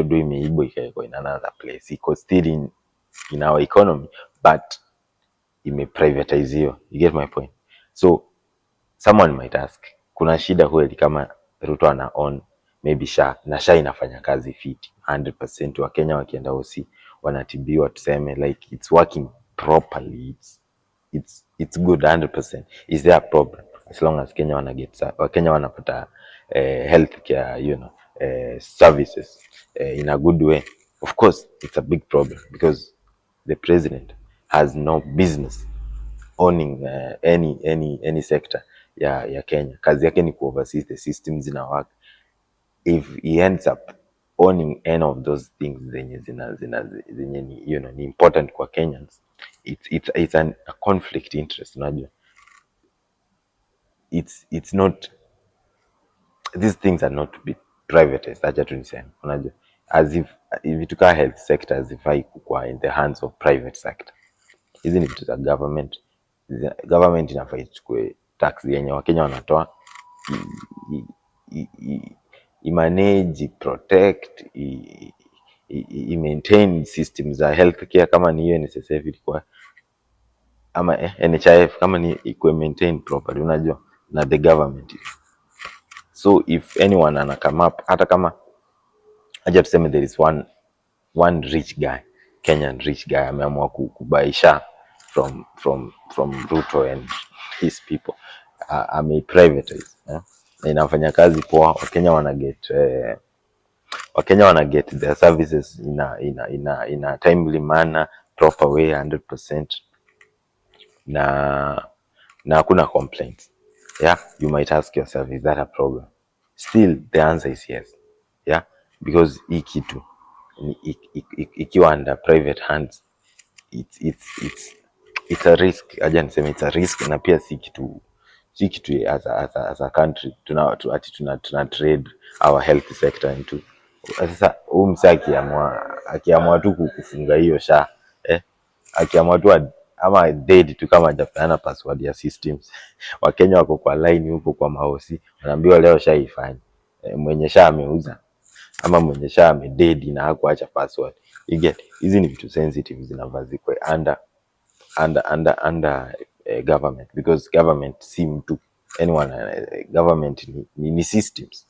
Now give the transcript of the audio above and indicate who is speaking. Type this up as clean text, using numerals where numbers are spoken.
Speaker 1: Do imeibwa ikawekwa in another place. Iko still in our economy, but imeprivatiziwa. You get my point? So someone might ask, kuna shida kweli kama Ruto ana own maybe SHA na SHA inafanya kazi fiti 100%, Wakenya wakienda OC wanatibiwa, tuseme like it's working properly, it's good 100%? Is there a problem as long as Kenya wana get Wakenya wanapata healthcare services in a good way? Of course it's a big problem, because the president has no business owning any sector ya Kenya. Kazi yake ni kuoversee the systems zina work. If he ends up owning any of those things zenye zina zenye ni ni important kwa Kenyans, it's a conflict interest. Unajua, it's not, these things are not to be privatized. Acha tu niseme, unajua, as if vitu kaa health sector hazifai kukua in the hands of private sector. Hizi ni vitu za government. Government inafaa ichukue tax yenye Wakenya wanatoa, imanage, protect, i maintain system za healthcare, kama ni hiyo NSSF ilikuwa ama NHIF, kama ni ikuwe maintained properly, unajua, na the government. So if anyone ana come up, hata kama, acha tuseme there is one rich guy, Kenyan rich guy, ameamua kubuy SHA from Ruto and his people, ame privatize, eh? Na inafanya kazi poa, Wakenya wana get their services in a timely manner, proper way, 100%, na hakuna complaints. Yeah, you might ask yourself, is that a problem? Still the answer is yes. Yeah, because hii kitu ikiwa under private hands, it's a risk. Acha niseme it's a risk. Na pia si kitu as a country ati tuna trade our health sector into. Sasa huyu msee akiamua tu kufunga hiyo SHA, eh, akiamua tu ama dead tu kama hajapeana password ya systems, Wakenya wako kwa line huko kwa mahosi, wanaambiwa leo SHA ifanye, eh, mwenye SHA ameuza ama mwenye SHA amededi na hakuacha password. You get? Hizi ni vitu sensitive, zinafaa zikwe under government, because government si mtu anyone, government ni systems.